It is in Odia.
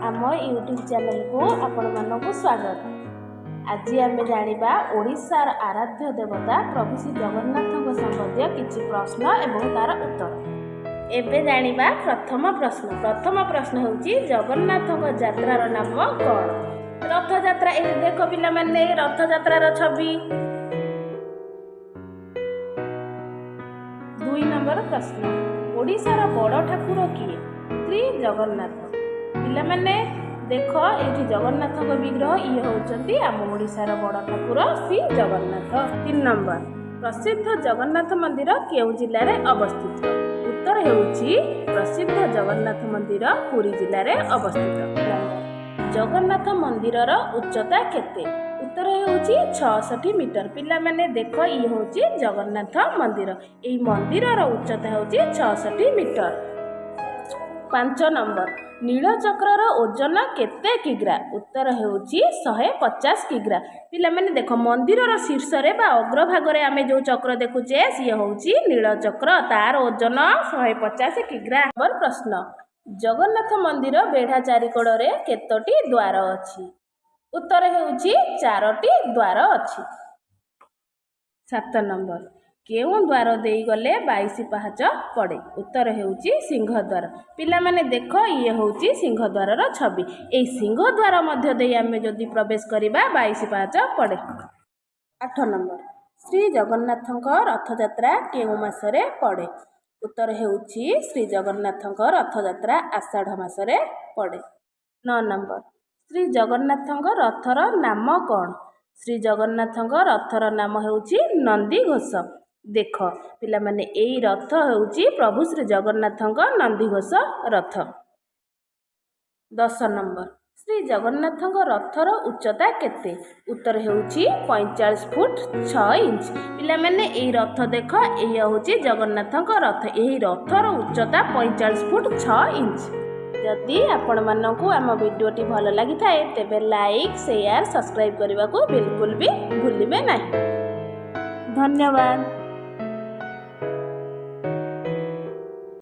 ଆମ ୟୁଟ୍ୟୁବ୍ ଚ୍ୟାନେଲକୁ ଆପଣମାନଙ୍କୁ ସ୍ୱାଗତ। ଆଜି ଆମେ ଜାଣିବା ଓଡ଼ିଶାର ଆରାଧ୍ୟ ଦେବତା ପ୍ରଭୁ ଶ୍ରୀ ଜଗନ୍ନାଥଙ୍କ ସମ୍ବନ୍ଧୀୟ କିଛି ପ୍ରଶ୍ନ ଏବଂ ତାର ଉତ୍ତର। ଏବେ ଜାଣିବା ପ୍ରଥମ ପ୍ରଶ୍ନ। ପ୍ରଥମ ପ୍ରଶ୍ନ ହେଉଛି, ଜଗନ୍ନାଥଙ୍କ ଯାତ୍ରାର ନାମ କ'ଣ? ରଥଯାତ୍ରା। ଏହି ଦେଖ ପିଲାମାନେ, ରଥଯାତ୍ରାର ଛବି। 2 ନମ୍ବର ପ୍ରଶ୍ନ, ଓଡ଼ିଶାର ବଡ଼ ଠାକୁର କିଏ? ଶ୍ରୀ ଜଗନ୍ନାଥ। ପିଲାମାନେ ଦେଖ, ଏଇଠି ଜଗନ୍ନାଥଙ୍କ ବିଗ୍ରହ। ଇଏ ହେଉଛନ୍ତି ଆମ ଓଡ଼ିଶାର ବଡ଼ ଠାକୁର ଶ୍ରୀ ଜଗନ୍ନାଥ। 3 ନମ୍ବର, ପ୍ରସିଦ୍ଧ ଜଗନ୍ନାଥ ମନ୍ଦିର କେଉଁ ଜିଲ୍ଲାରେ ଅବସ୍ଥିତ? ଉତ୍ତର ହେଉଛି, ପ୍ରସିଦ୍ଧ ଜଗନ୍ନାଥ ମନ୍ଦିର ପୁରୀ ଜିଲ୍ଲାରେ ଅବସ୍ଥିତ। ଜଗନ୍ନାଥ ମନ୍ଦିରର ଉଚ୍ଚତା କେତେ? ଉତ୍ତର ହେଉଛି 66 ମିଟର। ପିଲାମାନେ ଦେଖ, ଇଏ ହେଉଛି ଜଗନ୍ନାଥ ମନ୍ଦିର। ଏଇ ମନ୍ଦିରର ଉଚ୍ଚତା ହେଉଛି 66 ମିଟର। 5 ନମ୍ବର, ନୀଳଚକ୍ରର ଓଜନ କେତେ କିଗ୍ରା? ଉତ୍ତର ହେଉଛି 150 କିଗ୍ରା। ପିଲାମାନେ ଦେଖ, ମନ୍ଦିରର ଶୀର୍ଷରେ ବା ଅଗ୍ରଭାଗରେ ଆମେ ଯେଉଁ ଚକ୍ର ଦେଖୁଛେ, ସିଏ ହେଉଛି ନୀଳଚକ୍ର। ତାର ଓଜନ 150 କିଗ୍ରା। ନମ୍ବର ପ୍ରଶ୍ନ, ଜଗନ୍ନାଥ ମନ୍ଦିର ବେଢ଼ା ଚାରିକଡ଼ରେ କେତୋଟି ଦ୍ୱାର ଅଛି? ଉତ୍ତର ହେଉଛି 4ଟି ଦ୍ୱାର ଅଛି। 7 ନମ୍ବର, କେଉଁ ଦ୍ୱାର ଦେଇଗଲେ 22 ପାହାଚ ପଡ଼େ? ଉତ୍ତର ହେଉଛି ସିଂହଦ୍ୱାର। ପିଲାମାନେ ଦେଖ, ଇଏ ହେଉଛି ସିଂହଦ୍ୱାରର ଛବି। ଏଇ ସିଂହଦ୍ୱାର ମଧ୍ୟ ଦେଇ ଆମେ ଯଦି ପ୍ରବେଶ କରିବା, 22 ପାହାଚ ପଡ଼େ। 8 ନମ୍ବର, ଶ୍ରୀ ଜଗନ୍ନାଥଙ୍କ ରଥଯାତ୍ରା କେଉଁ ମାସରେ ପଡ଼େ? ଉତ୍ତର ହେଉଛି ଶ୍ରୀ ଜଗନ୍ନାଥଙ୍କ ରଥଯାତ୍ରା ଆଷାଢ଼ ମାସରେ ପଡ଼େ। 9 ନମ୍ବର, ଶ୍ରୀ ଜଗନ୍ନାଥଙ୍କ ରଥର ନାମ କ'ଣ? ଶ୍ରୀ ଜଗନ୍ନାଥଙ୍କ ରଥର ନାମ ହେଉଛି ନନ୍ଦିଘୋଷ। ଦେଖ ପିଲାମାନେ, ଏଇ ରଥ ହେଉଛି ପ୍ରଭୁ ଶ୍ରୀ ଜଗନ୍ନାଥଙ୍କ ନନ୍ଦିଘୋଷ ରଥ। 10 ନମ୍ବର, ଶ୍ରୀ ଜଗନ୍ନାଥଙ୍କ ରଥର ଉଚ୍ଚତା କେତେ? ଉତ୍ତର ହେଉଛି 45 ଫୁଟ 6 ଇଞ୍ଚ। ପିଲାମାନେ, ଏଇ ରଥ ଦେଖ, ଏଇ ହେଉଛି ଜଗନ୍ନାଥଙ୍କ ରଥ। ଏହି ରଥର ଉଚ୍ଚତା 45 ଫୁଟ 6 ଇଞ୍ଚ। ଯଦି ଆପଣମାନଙ୍କୁ ଆମ ଭିଡ଼ିଓଟି ଭଲ ଲାଗିଥାଏ, ତେବେ ଲାଇକ୍, ସେୟାର, ସବସ୍କ୍ରାଇବ୍ କରିବାକୁ ବିଲକୁଲ ବି ଭୁଲିବେ ନାହିଁ। ଧନ୍ୟବାଦ।